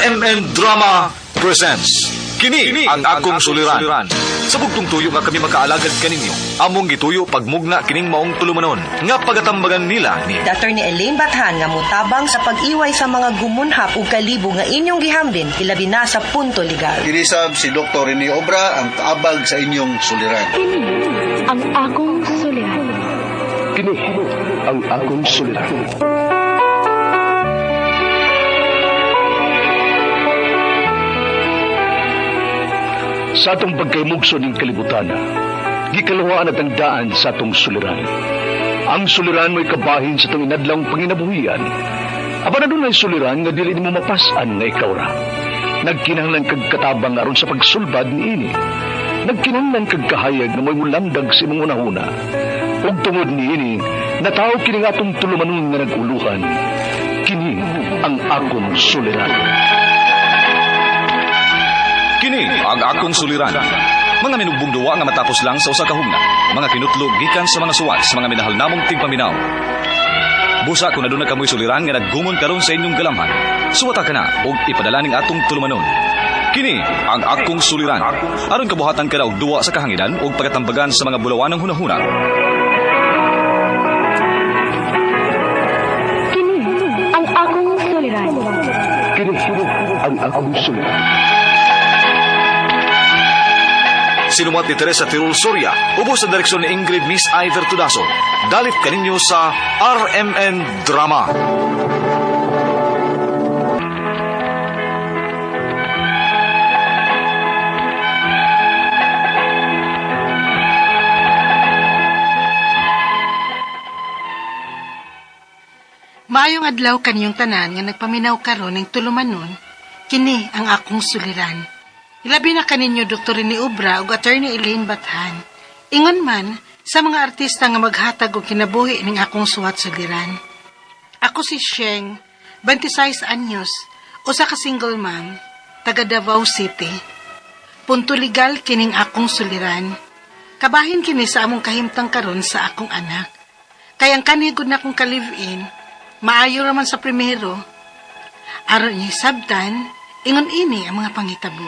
RMN Drama presents Kini ang akong suliran. Sa bugtong tuyo nga kami makaalagad kaninyo, among gituyo pagmugna kining maong tulumanon nga pagatambagan nila ni Attorney Elaine Bathan nga mutabang sa pag-iway sa mga gumunhap ug kalibo nga inyong gihambin ilabi na sa punto legal. Kinisab si Dr. Rene Obra ang kaabag sa inyong suliran. Kini ang akong suliran. Kini ang akong suliran. Sa atong pagkaymugso ning kalibutan, gikaluhaan at ang daan sa atong suliran. Ang suliran mo'y kabahin sa atong inadlawng panginabuhian. Apan adunay suliran nga dili nimo mapas-an nga ikaw ra. Nagkinahanglan kag katabang aron sa pagsulbad niini. Nagkinahanglan kag kahayag nga mo'y mulamdag sa imong hunahuna. Ug tungod niini, natawo kini nga atong tulumanon nga nag-uluhan. Kini ang akong suliran. Kini ang akong suliran. Mga minugbong duwa nga matapos lang sa usa ka hugna. Mga kinutlo gikan sa mga suwat sa mga minahal namong tigpaminaw. Busa kung aduna kamoy suliran nga naggumon karon sa inyong galamhan. Suwata ka na og ipadala ning atong tulumanon. Kini ang akong suliran. Aron kabuhatan ka na og duwa sa kahanginan ug pagatambagan sa mga bulawanang hunahuna. Kini ang akong suliran. Kini ang akong suliran. Sinumat ni Teresa Tirul Soria, ubos sa direksyon ni Ingrid Miss Iver Tudaso. Dalip kaninyo sa RMN Drama. Maayong adlaw kaniyong tanan nga nagpaminaw karon ning tulumanon, kini ang akong suliran. Ilabi na kaninyo Dr. Rene Obra ug Attorney Elaine Bathan. Ingon man sa mga artista nga maghatag og kinabuhi ning akong suwat suliran. Ako si Sheng, 26 anyos, usa ka single mom, taga Davao City. Punto legal kining akong suliran. Kabahin kini sa among kahimtang karon sa akong anak. Kay ang kanhi gud na akong ka-live-in, maayo raman sa primero. Aron niya sabtan, ingon ini ang mga pangitabo.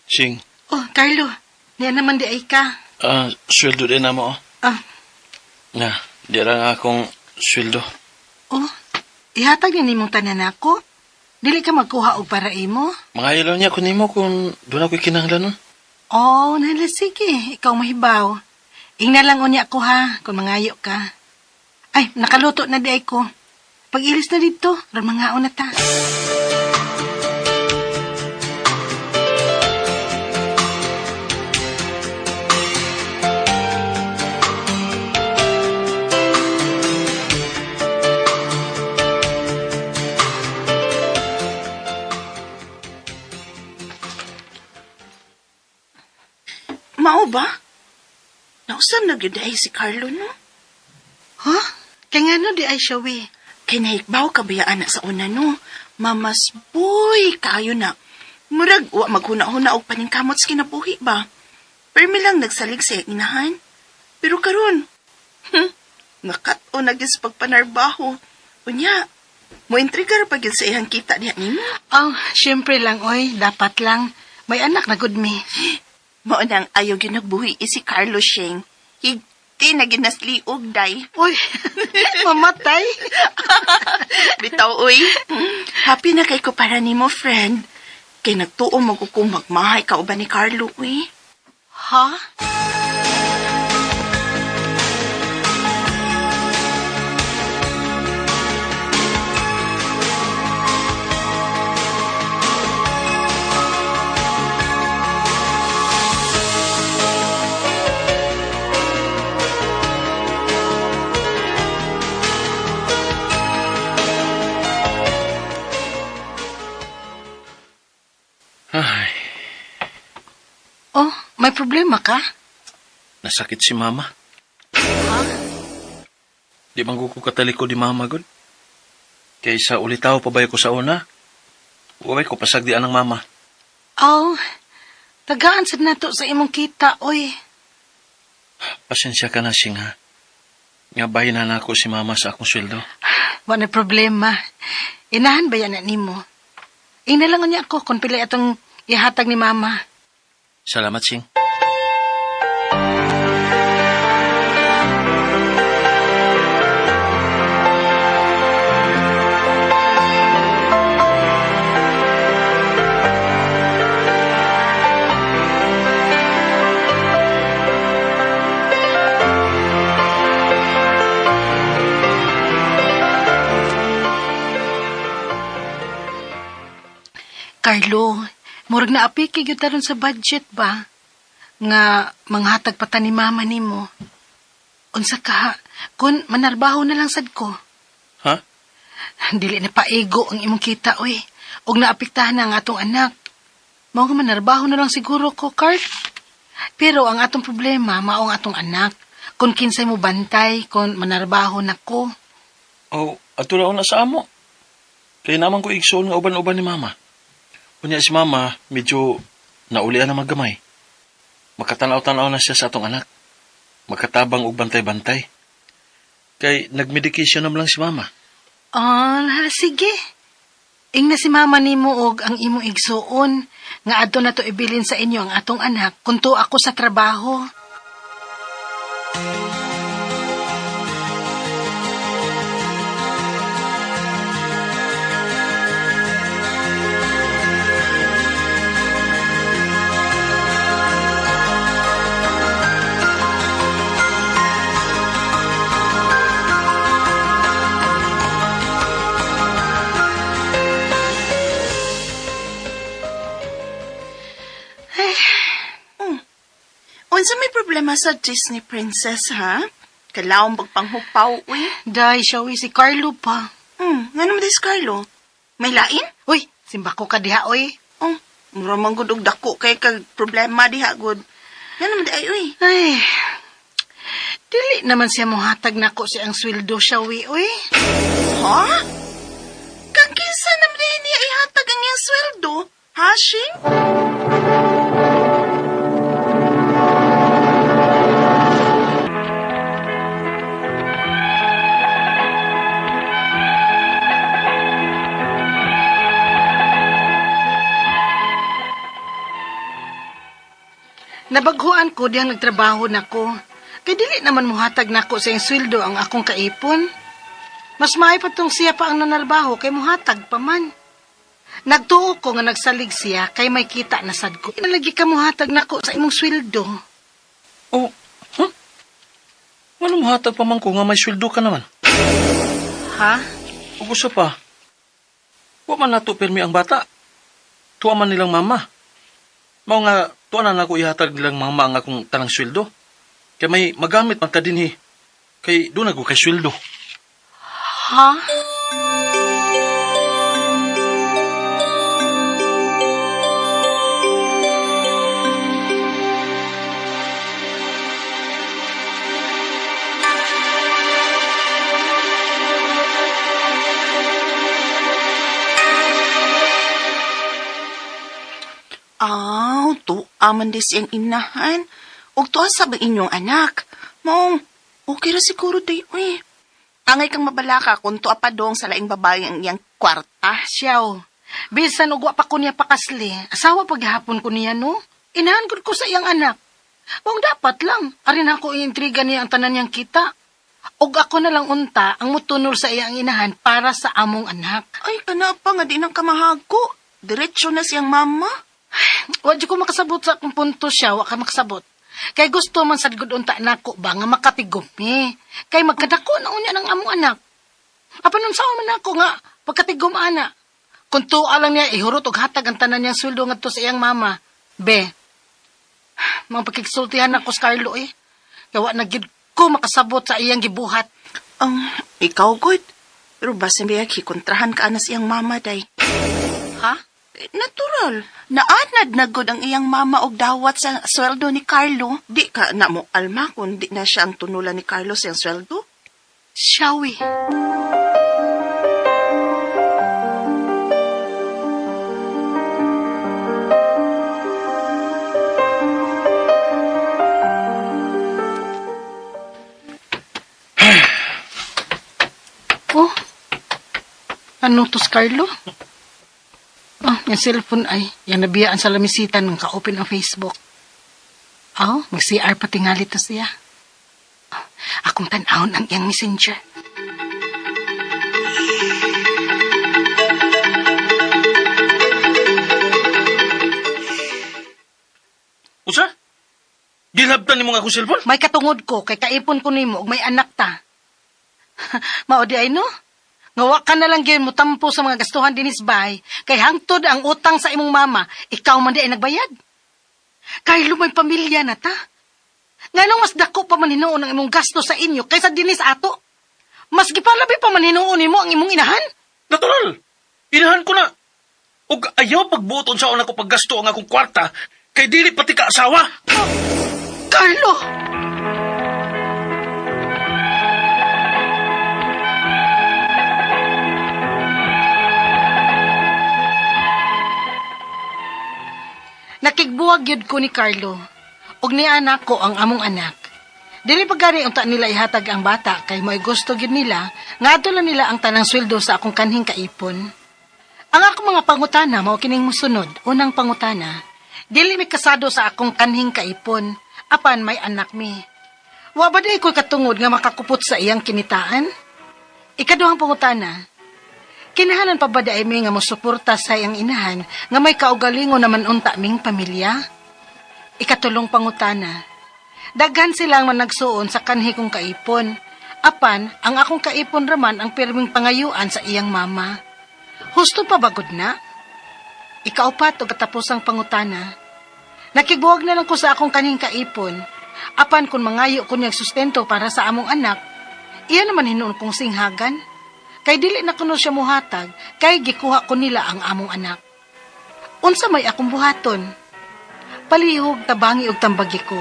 Sing, Oh, Carlo, niya naman di ay ka. Sweldo din na mo. Oh. Ah, Na, di ra nga akong sweldo. oh, ihatag niya nimong tanan ako. Dili ka magkuha og para imo. Mga ilaw niya kun nimo kung doon ako'y kinahanglan nun. Oh, nala sige, ikaw mahibaw. Ingna lang unya ko ha, kung mangayo ka. Ay, nakaluto na di ay ko. Pag-ilis na dito, ron mangaon na ta. Mao ba? Nausam na gyud ay si Carlo no? Ha? Kaya nga no di ay siya we. Kay nahikbaw ka ba ana sa una no? Mamas boy kaayo na. Murag wa maghuna-huna og paningkamot sa kinabuhi ba? Permi lang nagsalig sa iyang inahan. Pero karon, nakat-o na gyud sa pagpanarbaho. Unya, mo intrigar pa gyud sa iyang kita diha nimo. Oh, syempre lang, oy. Dapat lang. May anak na gud mi. Mao nang ayaw gyud nagbuhi si Carlo Sheng. Higti na gyud nasliog day. Uy, mamatay. Bitaw, uy. Happy na kay ko para nimo, friend. Kay nagtuo mo ko kung magmahay ka uban ni Carlo, uy. Ha? Ay, Oh, may problema ka? nasakit si mama. Di man ko kataliko di mama gud. Kay sa ulitaw pabay ko sa una. Uway ko pasagdi anang mama. Oh, Tagaan sad nato sa imong kita, oy. Pasensya ka na, Sing, ha? Nga bahin na nako si mama sa akong sweldo. Wa na problema. Inahan ba yan na nimo? Ina lang niya ako kung pila atong ihatag ni mama. Salamat, Sing. Carlo, murag na apiki gyud taron sa budget ba? Nga manghatag pa ta ni mama nimo. Unsa ka? Kun manarbaho na lang sad ko. Ha? Dili na paigo ang imong kita, oy. Og naapektahan na ang atong anak. Mao nga manarbaho na lang siguro ko, Carl. Pero ang atong problema, mao ang atong anak. Kung kinsay mo bantay, kung manarbaho na ko. Oh, ato na sa amo. Kaya naman ko igsoon nga uban-uban ni mama. Unya si mama, medyo naulian na maggamay. Makatanaw-tanaw na siya sa atong anak. Makatabang og bantay-bantay. Kay nagmedication naman lang si mama. Ah, sige. Ingna si mama nimo og ang imong igsuon nga adto na to ibilin sa inyo ang atong anak kung tuwa ako sa trabaho. Unsa may problema sa Disney princess, ha? Kalaom pagpanghupaw, uy. Day, siya uy, si Carlo pa. Nga naman dis Carlo? May lain? Uy, simba ko ka diha, uy. Oh, mura man gud og dako kay kag problema diha gud. Nga naman di ay, uy. Ay, dili naman siya mohatag nako siya ang sweldo siya, uy, uy. Ha? Kang kinsa naman di niya ihatag ang iyang sweldo? Ha, Shing? Nabaghuan ko diyang nagtrabaho nako. Kay dili naman mohatag nako sa iyang sweldo ang akong kaipon. Mas maayo pa tong siya pa ang nanarbaho kay mohatag pa man. Nagtuo ko nga nagsalig siya kay may kita na sad ko. Nalagi ka mohatag nako sa imong sweldo. Oh, huh? Ano mahatag pa man ko nga may sweldo ka naman? Ha? Ug usa pa. Wa man nato pirmi ang bata. Tuwa man nilang mama. Mao nga tuwa na nako ihatag nilang mama ang akong tanang sweldo. Kay may magamit man ta dinhi. Kay doon ako kay sweldo. Ha? Aw, tuwa man di siyang inahan. Ug tuwa sa ba inyong anak? Maong, okay ra siguro day, uy. Angay kang mabalaka kung tuwa pa dong sa laing babae ang iyang kwarta. Siyaw. Bisan og wa pa ko niya pakasli. Asawa paghapon ko niya no. Inahan gud ko sa iyang anak. Maong dapat lang. Arin ako intriga niya ang tanan niyang kita. Og ako na lang unta ang mutunol sa iyang inahan para sa among anak. Ay, kana pa nga di nang kamahago. Diretso na siyang mama. Wa jud ko makasabot sa akong punto siya, wa ka makasabot. Kay gusto man sad gud unta nako ba nga makatigom mi. Kay magkadako na unya ng among anak. Apan unsaon man ako nga pagkatigom ana. Kung tuwa lang niya ihurot og hatag ang tanan niyang sweldo ngadto sa iyang mama. Be. Mga pakigsultihan ako sa Carlo eh. Kay wa na gyud ko makasabot sa iyang gibuhat. Ang ikaw good. Pero basin biya kikontrahan ka na siyang mama day. Ha? Eh, Natural. Naanad na gud ang iyang mama og dawat sa sweldo ni Carlo. Di ka na mo alma kung di na siya ang tunulan ni Carlo sa iyang sweldo. Shawi. Ano to, Carlo? Oh, yung cellphone ay, yung nabiyaan sa lamisitan ng ka-open ang Facebook. Oh, mag-CR pa tingali to siya. Oh, akong tan-awon ang iyang messenger. Usa? Gilabtan nimo nga akong cellphone? May katungod ko, kay kaipon ko nimo ug may anak ta. Mao di ay no? Nga wa ka na lang gyud mo tampo sa mga gastuhan dinis bay, kay hangtod ang utang sa imong mama, ikaw man di ay nagbayad. Carlo, may pamilya na ta. Nganong mas dako pa man hinuon ang imong gasto sa inyo kaysa dinis ato? Mas gipalabi pa man hinuon nimo ang imong inahan? Natural. Inahan ko na. Ug ayaw pagbuot unsaon ako paggasto ang akong kwarta kay dili pati ka asawa. Carlo! Nakigbuwag yun ko ni Carlo. Og ni anak ko ang among anak. Dili pa gani unta nila ihatag ang bata kay mo'y gusto gyud nila ngadto lang nila ang tanang sweldo sa akong kanhing kaipon. Ang akong mga pangutana mao kining mosunod. Unang pangutana, dili mi kasado sa akong kanhing kaipon apan may anak mi. Wa ba di ko'y katungod nga makakupot sa iyang kinitaan? Ikaduhang pangutana, kinahalan pa ba di ay mi nga mosuporta sa iyang inahan nga may kaugalingon naman unta ming pamilya? Ikatulong pangutana, daghan silang managsuon sa kanhi kong kaipon. Apan, ang akong kaipon raman ang pirming pangayuan sa iyang mama. Husto pa bagod na? Ikaupat o katapusang pangutana. Nakigbuwag na lang ko sa akong kaning kaipon. Apan kung mangayo ko niyang sustento para sa among anak, iya naman hinuon kong singhagan. Kay dili na kuno siya muhatag, kay gikuha ko nila ang among anak. Unsa may akong buhaton? Palihog tabangi og tambagi ko.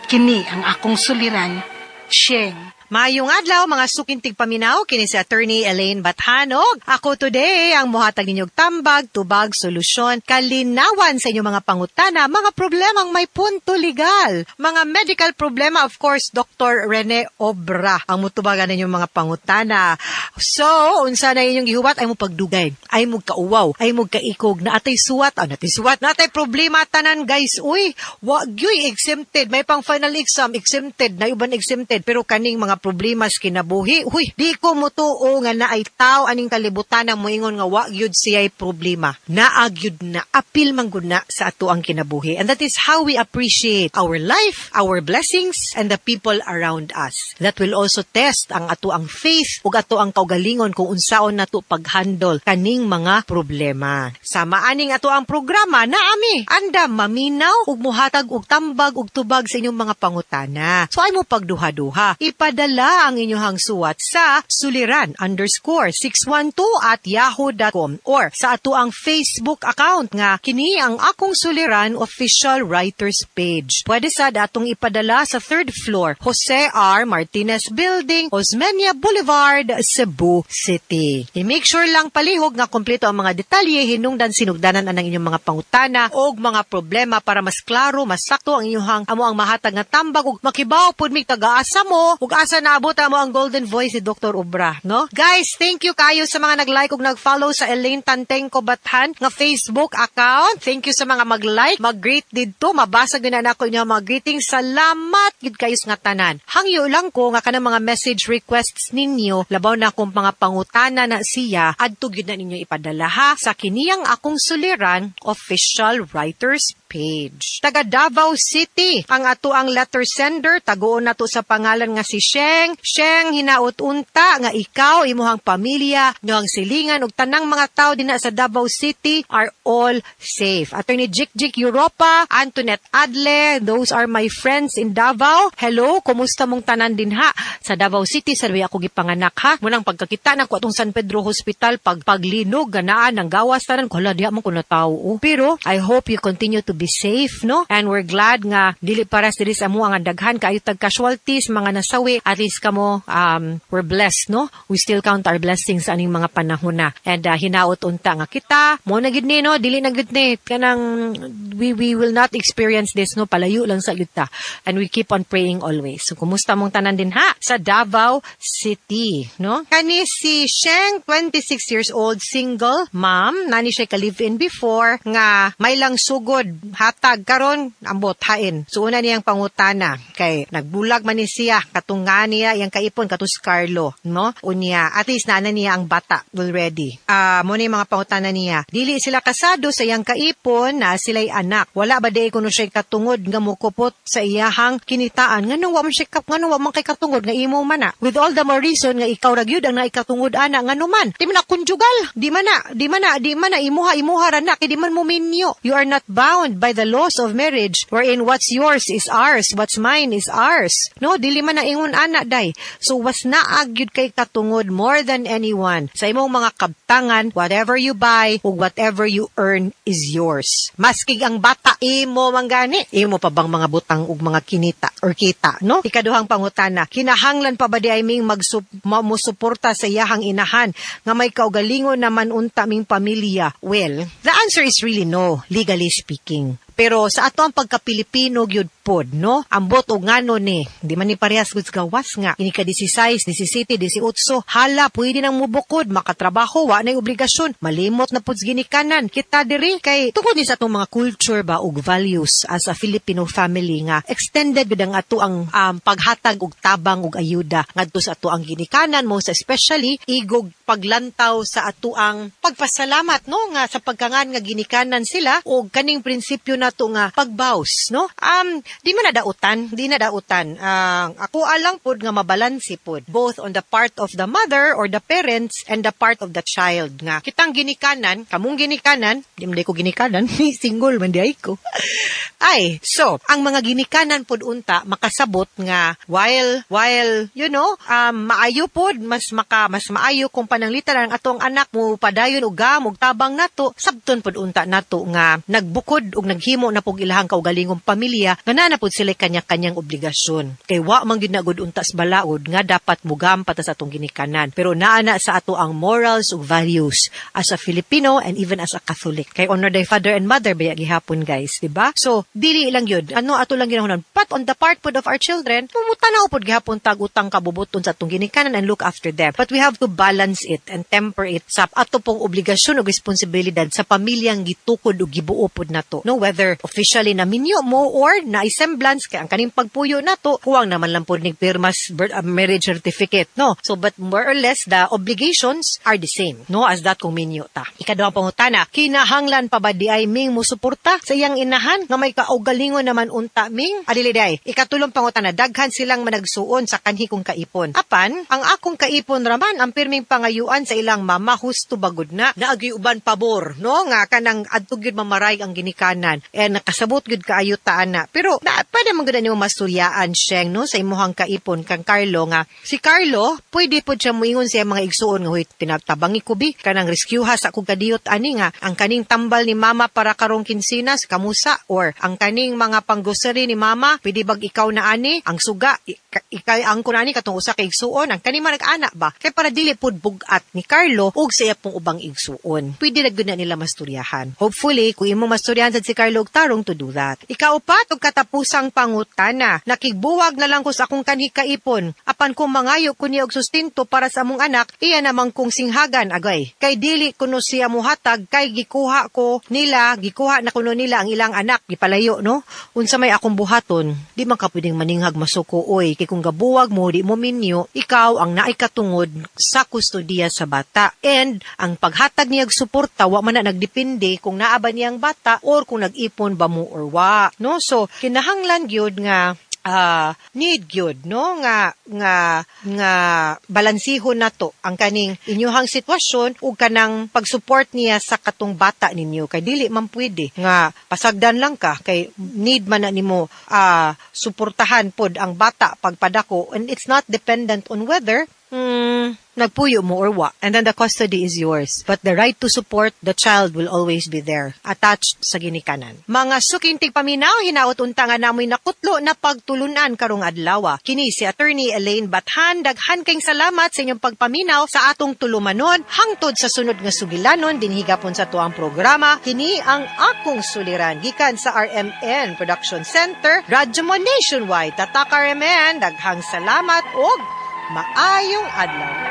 Kini ang akong suliran, Sheng. Maayong adlaw mga sukintig paminaw kini si Attorney Elaine Bathanog. Ako today ang muhatag ninyog tambag, tubag, solusyon, kalinawan sa inyong mga pangutana, mga problemang may punto legal, mga medical problema, of course, Dr. Rene Obra ang mutubagan ninyong mga pangutana. So, unsa na inyong gihuwat ay mo pagdugay, ay mo kauwaw, ay mo kaikog, na atay suwat, ah, natay suwat, natay problema tanan guys. Uy, wa gyuy exempted, may pang final exam exempted, na uban exempted, pero kaning mga problema sa kinabuhi, uy, di ko mutuo nga naay tao aning kalibutan ang moingon nga wa gyud siya'y problema. Naa gyud na apil man gud na sa ato ang kinabuhi. And that is how we appreciate our life, our blessings, and the people around us. That will also test ang ato ang faith ug ato ang kaugalingon kung unsaon nato paghandle kaning mga problema. Sama aning ato ang programa na ami andam maminaw ug muhatag og tambag ug tubag sa inyong mga pangutana. So ay mo pagduha-duha. Ipadala ang inyong suwat sa suliran_612@yahoo.com or sa ato ang Facebook account nga kini ang akong suliran official writers page. Pwede sad atong ipadala sa third floor, Jose R. Martinez Building, Osmeña Boulevard, Cebu City. I-make sure lang palihog nga kompleto ang mga detalye hinungdan sinugdanan anang inyong mga pangutana og mga problema para mas klaro, mas sakto ang inyong amo ang mahatag nga tambag ug makibaw pud mig taga-asa mo ug asa naabot amo ang golden voice ni Dr. Obra, no? Guys, thank you kayo sa mga nag-like ug nag-follow sa Elaine Tantengco Bathan nga Facebook account. Thank you sa mga mag-like, mag-greet didto, mabasa gyud na nako inyong mga greetings. Salamat gid kayo nga tanan. Hangyo lang ko nga kanang mga message requests ninyo, labaw na akong mga pangutana na siya, adto gyud na ninyo ipadala ha sa kiniyang akong suliran official writers page. Taga Davao City, ang ato ang letter sender, taguon nato sa pangalan nga si Sheng. Sheng, hinaot unta nga ikaw, imuhang pamilya, imuhang silingan ug tanang mga tao dinha sa Davao City are all safe. Attorney Jik Jik Europa, Antoinette Adle, those are my friends in Davao. Hello, kumusta mong tanan dinha sa Davao City? Sa ako gipanganak ha. Munang pagkakita nako atong San Pedro Hospital pag paglinog ganaan ng gawas tanan ko, hala diha man ko natawo. Oh. Pero I hope you continue to be safe, no? And we're glad nga dili para diri sa amo ang daghan kaayo tag casualties, mga nasawi. At least kamo, we're blessed, no? We still count our blessings aning mga panahon na. And hinaot unta nga kita, mo na gid ni, no? Dili na gid ni kanang we will not experience this, no? Palayo lang sa gyud ta. And we keep on praying always. So kumusta mong tanan din ha sa Davao City, no? Kani si Sheng, 26 years old, single mom, nani siya ka live-in before nga may lang sugod hatag karon ambot hain. So una niyang pangutana kay nagbulag man ni siya katong nga niya iyang kaipon katong si Carlo, no? Unya at least naa na niya ang bata already. Ah, mo ni mga pangutana niya. Dili sila kasado sa iyang kaipon na sila'y anak. Wala ba di kuno siya katungod nga mukupot sa iyahang kinitaan? Nganong wa man siya kap nganong wa man kay katungod nga imo man na? With all the more reason nga ikaw ra gyud ang naikatungod ana, ngano man? Di man na conjugal. Di man na, di man na, di man na imuha imuha ra na kay di man mo minyo. You are not bound by the laws of marriage wherein what's yours is ours, what's mine is ours. No, dili man na ingon ana, day. So was naa gyud kay katungod more than anyone sa imong mga kabtangan, whatever you buy ug whatever you earn is yours. Maskig ang bata imo man gani, imo pa bang mga butang ug mga kinita or kita, no? Ikaduhang pangutana, kinahanglan pa ba di ay ming musuporta sa iyahang inahan nga may kaugalingon naman unta ming pamilya? Well, the answer is really no, legally speaking. Pero sa ato ang pagka-Pilipino gyud pod, no? Ambot og ngano ni, di man ni parehas gud sa gawas nga ini ka 16, 17, 18, hala pwede nang mubukod, makatrabaho, wa nay obligasyon, malimot na pud sa ginikanan. Kita diri kay tungod ni sa atong mga culture ba ug values as a Filipino family nga extended gud ang ato ang paghatag og tabang ug ayuda ngadto sa ato ang ginikanan mo, sa especially igog paglantaw sa ato ang pagpasalamat, no, nga sa pagkangan nga ginikanan sila og kaning prinsipyo nato nga pagbaws, no? Di man na dautan, di na dautan. Ang ako alang pod nga mabalanse pod both on the part of the mother or the parents and the part of the child nga kitang ginikanan, kamong ginikanan, di man di ko ginikanan, single man di ay ko. Ay, so, ang mga ginikanan pod unta makasabot nga while maayo pod mas maayo kung pananglitan ang atong anak mo padayon og gam og tabang nato, sabton pod unta nato nga nagbukod og naghimo na pug ilahang kaugalingong pamilya nga naa na pod sila kanya-kanyang obligasyon. Kay wa man gyud na gud unta sa balaod nga dapat mugam pa ta sa atong ginikanan. Pero naa na sa ato ang morals ug values as a Filipino and even as a Catholic. Kay honor thy father and mother baya gihapon, guys, di ba? So dili lang yun. Ano ato lang ginahunan. But on the part pod of our children, mumutanaw pod gihapon tag utang kabubuton sa atong ginikanan and look after them. But we have to balance it and temper it sa ato pong obligasyon ug responsibilidad sa pamilyang gitukod ug gibuo pod nato. No, whether officially na minyo mo or na semblance kay ang kaning pagpuyo nato huwang naman lang pod nig pirmas birth, marriage certificate, no? So but more or less the obligations are the same, no, as that kung minyo ta. Ikaduhang pangutana, kinahanglan pa ba di ay ming musuporta sa iyang inahan nga may kaugalingon naman unta ming adili day? Ikatulong pangutana, daghan silang managsuon sa kanhi kong kaipon. Apan ang akong kaipon raman ang pirming pangayuan sa ilang mama, husto bagud na? Naagyoy uban pabor, no, nga kanang adto gyud mamaray ang ginikanan eh nakasabot gyud kaayo ta ana. Pero na pwede man gud nimo masturyaan, Sheng, no, sa imuhang kaipon kang Carlo nga si Carlo pwede pod siya moingon sa iyang mga igsuon nga, "Hoy, tinatabangi ko bi kanang rescue sa akong kadiyot ani nga ang kaning tambal ni mama para karong kinsinas kamusa or ang kaning mga panggrocery ni mama, pwede bag ikaw na ani ang suga ikay ang kunani katong usa ka igsuon ang kaning mga nag-ana ba?" Kay para dili pud bug-at ni Carlo ug sa iya pong ubang igsuon, pwede ra gyud na nila masturyahan. Hopefully kung imo masturyahan sad si Carlo og tarong to do that. Ikaupat ug katapusang pangutana, nakigbuwag na lang ko sa akong kanhi kaipon, apan kung mangayo ko niya og sustento para sa among anak, iya namang kong singhagan agay kay dili kuno siya muhatag kay gikuha ko nila, gikuha na kuno nila ang ilang anak, gipalayo, no? Unsa may akong buhaton? Di man ka pwedeng maninghag masuko oy, kay kung gabuwag mo, di mo minyo, ikaw ang naay katungod sa kustodiya sa bata. And ang paghatag niya og suporta wa man na nagdepende kung naa ba niyang bata or kung nag-ipon ba mo or wa, no? So kinahanglan gyud nga need gyud, no, nga balansihon nato ang kaning inyuhang sitwasyon ug kanang pag-support niya sa katong bata ninyo kay dili man pwede nga pasagdan lang ka kay need man na nimo suportahan pod ang bata pagpadako, and it's not dependent on whether Nagpuyo mo or wa. And then the custody is yours. But the right to support the child will always be there, attached sa ginikanan. Mga suking tigpaminaw, hinaot unta nga namoy nakutlo na pagtulunan karong adlaw. Kini si Attorney Elaine Bathan, daghan kayong salamat sa inyong pagpaminaw sa atong tulumanon hangtod sa sunod nga sugilanon dinhi gapon sa atuang programa. Kini ang akong suliran gikan sa RMN Production Center, Radyo Mo Nationwide. Tatak RMN, daghang salamat og maayong adlaw.